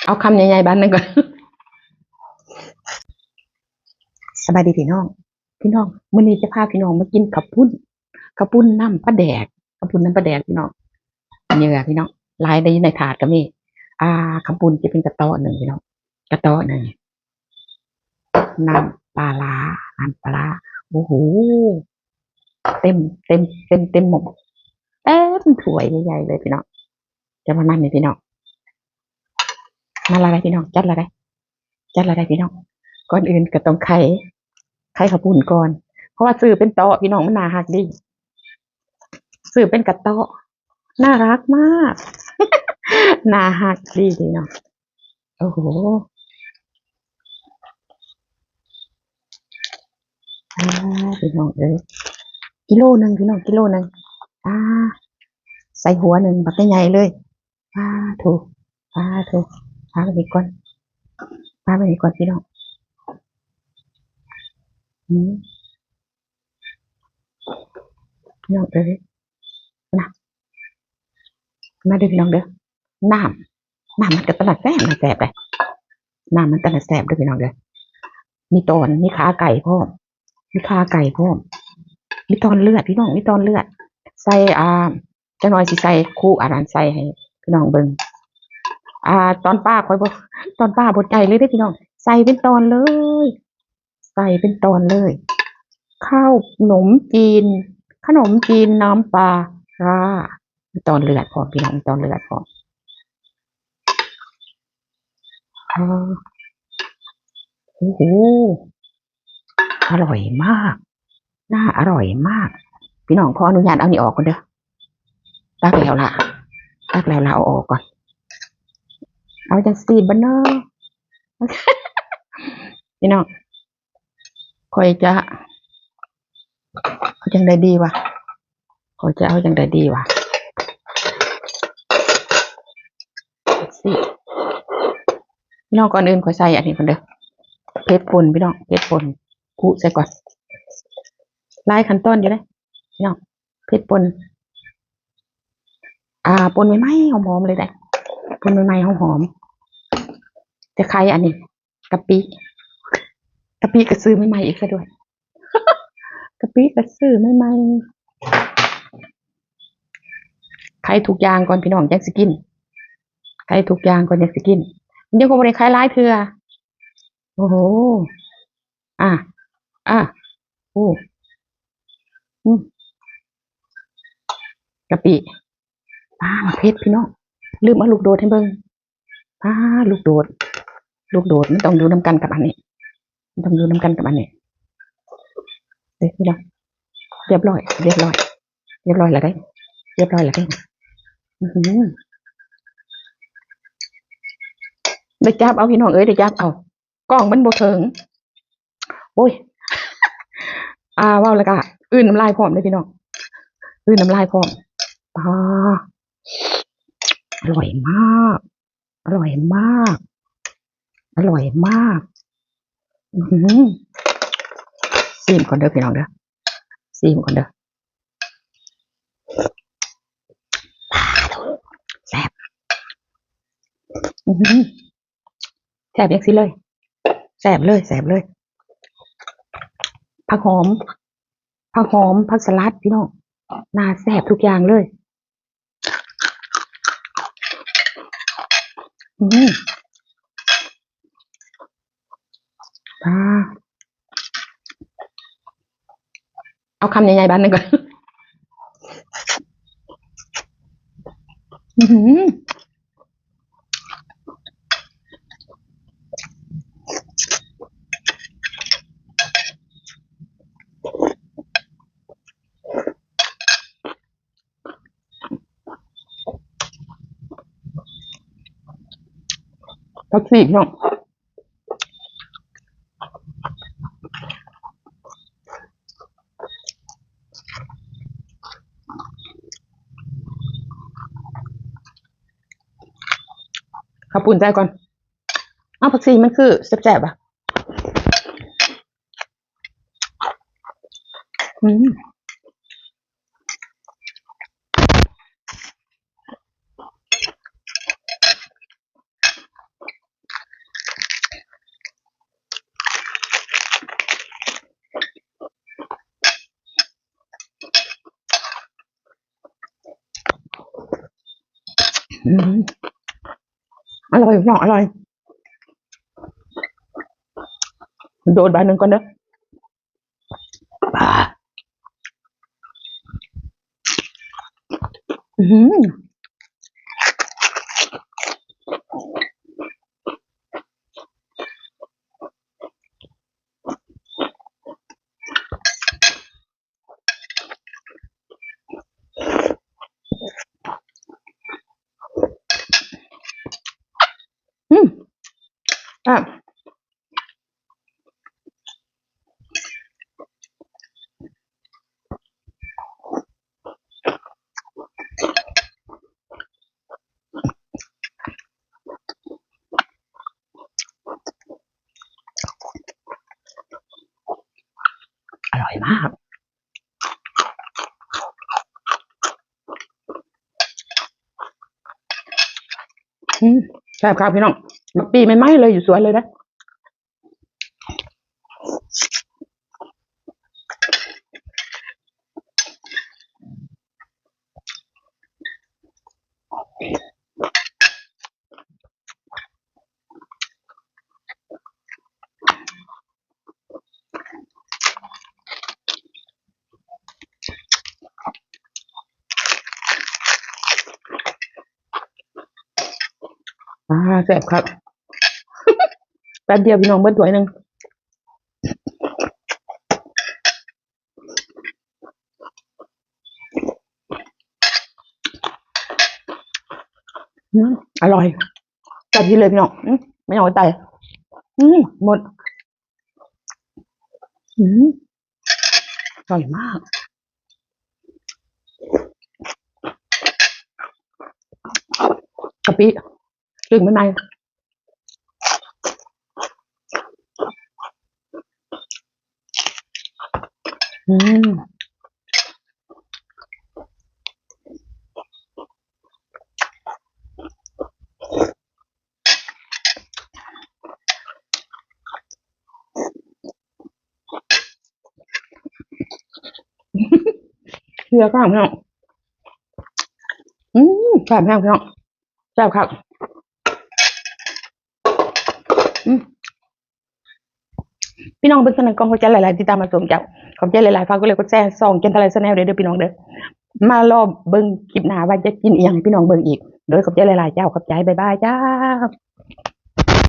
ເອົາຄຳໃຫຍ່ໆບາດໜຶ່ງກ່ອນ. ສະບາຍດີພີ່ນ້ອງ, ພີ່ນ້ອງ ມື້ນີ້ຈະພາພີ່ນ້ອງມາກິນເຂົ້າປຸ້ນ, ເຂົ້າປຸ້ນນ້ຳປາແດກ, ເຂົ້າປຸ້ນນ້ຳປາແດກພີ່ນ້ອງ. ເຫຍື່ອພີ່ນ້ອງ ຫຼາຍໃນ ຢູ່ໃນຖາດກໍມີ. ອ່າ ເຂົ້າປຸ້ນຈະເປັນກະເຕາະໜຶ່ງພີ່ນ້ອງ, ກະເຕາະໜຶ່ງ. ນ້ຳປາຮ້າ, ນ້ຳປາຮ້າ ໂອ້ໂຫ ເຕັມ ເຕັມ ເຕັມ ເຕັມໝໍ້ ເຕັມຖ້ວຍໃຫຍ່ໆເລີຍພີ່ນ້ອງ. ຈະປະມານນີ້ພີ່ນ້ອງ. ມາລະໄດ໋ພີ່ນ້ອງ, ຈັດລະໄດ໋, ຈັດລະໄດ໋ພີ່ນ້ອງ. ກ່ອນອື່ນກໍຕ້ອງໄຂ ໄຂເຂົ້າປຸ້ນກ່ອນ ເພາະວ່າຊື້ເປັນເຕາະພີ່ນ້ອງ ມັນໜ້າຮັກດີ. ຊື້ເປັນກະເຕາະ ໜ້າຮັກມາກ ໜ້າຮັກດີເດເນາະ. ໂອ້ໂຫ ອ່າ ພີ່ນ້ອງເອີຍ ກິໂລໜຶ່ງພີ່ນ້ອງ ກິໂລໜຶ່ງ. ອ່າ ໃສ່ຫົວໜຶ່ງບັກໃຫຍ່ໆເລີຍ. ປາໂທ້ ປາໂທ້ ປາໄວ້ນີ້ກ່ອນ ປາໄວ້ນີ້ກ່ອນພີ່ນ້ອງ. ອືມ ພີ່ນ້ອງເອີຍ ນະ ມາເດີພີ່ນ້ອງເດີ. ນ້ຳ ນ້ຳມັນກໍຕະໜັດແຊບ ໜ້າແຊບເດ້. ນ້ຳມັນຕະໜັດແຊບເດີພີ່ນ້ອງເດີ. ມີຕອນ ມີຂາໄກ່ພ້ອມ ມີຂາໄກ່ພ້ອມ ມີຕອນເລືອດພີ່ນ້ອງ ມີຕອນເລືອດ. ໃສ່ ອ່າ ຈັກໜ່ອຍຊິໃສ່ ຄູ ອັນນັ້ນໃສ່ໃຫ້ພີ່ນ້ອງເບິ່ງ. ອ່າ ຕອນປາຂ້ອຍບໍ່ ຕອນປາບໍ່ໃຈເລີຍເດ້ພີ່ນ້ອງ ໃສ່ເປັນຕອນເລີຍ ໃສ່ເປັນຕອນເລີຍ. ເຂົ້າໜົມຈີນ ຂະໜົມຈີນນ້ຳປາຮ້າ ມີຕອນເລືອດພ້ອມພີ່ນ້ອງ ມີຕອນເລືອດພ້ອມ. ເອີ ໂອ້ໂຫ ອະລ່ອຍມາກ ໜ້າອະລ່ອຍມາກ. ພີ່ນ້ອງ ຂໍອະນຸຍາດເອົານີ້ອອກກ່ອນເດີ. ຕັກແລ້ວລະ ຕັກແລ້ວລະ ເອົາອອກກ່ອນ. ເອົາຈັ່ງຊີ້ບໍ່ເນາະ ພີ່ນ້ອງ. ຂ້ອຍຈະເອົາຈັ່ງໃດດີວະ ຂ້ອຍຈະເອົາຈັ່ງໃດດີວະ. ຊີ້ ພີ່ນ້ອງ ກ່ອນອື່ນຂ້ອຍໃສ່ອັນນີ້ກ່ອນເດີ ເຜັດປົ່ນ ພີ່ນ້ອງ ເຜັດປົ່ນ ກຸໃສ່ກ່ອນ. ຫຼາຍຂັ້ນຕອນຢູ່ເດ້ພີ່ນ້ອງ ເຜັດປົ່ນ. ອ່າ ປົ່ນໃໝ່ໆ ຫອມໆເລີຍເດ້ ປົ່ນໃໝ່ໆ ຫອມໆ. ຈະໄຄອັນນີ້ ກະປິ ກະປິກໍຊື້ໃໝ່ໆອີກຊະດ້ວຍ ກະປິກໍຊື້ໃໝ່ໆ. ໄຄທຸກຢ່າງກ່ອນພີ່ນ້ອງ ຈັ່ງຊິກິນ ໄຄທຸກຢ່າງກ່ອນ ຈັ່ງຊິກິນ. ມັນຍັງບໍ່ໄດ້ໄຄຫຼາຍເທື່ອ. ໂອ້ໂຫ ອ່າ ອ່າ ໂອ້ ອືມ ກະປິ ປາ ເຜັດພີ່ນ້ອງ ລືມເອົາລູກໂດດໃຫ້ເບິ່ງ. ປາ ລູກໂດດ ລູກໂດດ ມັນຕ້ອງຢູ່ນຳກັນກັບອັນນີ້ ມັນຕ້ອງຢູ່ນຳກັນກັບອັນນີ້. ເດ້ພີ່ນ້ອງ ຮຽບຮ້ອຍ ຮຽບຮ້ອຍ ຮຽບຮ້ອຍແລ້ວເດ້ ຮຽບຮ້ອຍແລ້ວເດ້. ອື ໄດ້ຈັບເອົາພີ່ນ້ອງເອີຍ ໄດ້ຈັບເອົາ ກ້ອງມັນບໍ່ເຖິງ. ໂອ້ຍ ອ່າ ເວົ້າແລ້ວກະ ອື່ນນ້ຳລາຍພ້ອມເດ້ພີ່ນ້ອງ ອື່ນນ້ຳລາຍພ້ອມ. ປາ ອະລ່ອຍມາກ ອະລ່ອຍມາກ ອະລ່ອຍມາກ. ອື ຊີມກ່ອນເດີພີ່ນ້ອງເດີ ຊີມກ່ອນເດີ. ປາໂທ້ ແຊບ ອື ແຊບຈັ່ງຊີ້ເລີຍ ແຊບເລີຍ ແຊບເລີຍ. ຜັກຫອມ ຜັກຫອມ ຜັກສະຫຼັດພີ່ນ້ອງ ໜ້າແຊບທຸກຢ່າງເລີຍ. ອື ອ່າ ເອົາຄຳໃຫຍ່ໆບາດໜຶ່ງກ່ອນ. ອື ຜັກຊີເນາະ ເຂົ້າປຸ້ນໃສ່ກ່ອນ. ເອົາ ຜັກຊີມັນຄືແຊບໆ ຫວະ. ອືມ. อืม อร่อยพี่น้อง อร่อย โดดบาดหนึ่งก่อนเด้อ อ่า อืม อืม อ่ะ อร่อยมาก อืม แซ่บคักพี่น้อง บักปี้ใหม่ๆเลย อยู่สวนเลยนะ อ่า แซ่บคัก แป๊บเดียวพี่น้อง เบิดถ้วยหนึ่ง อืม อร่อย จัดที่เลยพี่น้อง อืม ไม่เอาไว้ใจ อืม หมด อืม อร่อยมาก กะปิ กลิ่นมันใน อืม เชื่อข้างพี่น้อง อืม แซ่บแฮงพี่น้อง แซ่บคัก อืม พี่น้องเบิ่งเท่านั้นก่อน ขอบใจหลายๆ ติดตามมาชมเจ้า ขอบใจหลายๆ ฝากกดไลค์กดแชร์ช่อง Gentle Channel เด้อ เด้อพี่น้องเด้อ มารอเบิ่งคลิปหน้าว่าจะกินอีหยังให้พี่น้องเบิ่งอีก โดยขอบใจหลายๆ เจ้า ขอบใจ บ๊ายบายเจ้า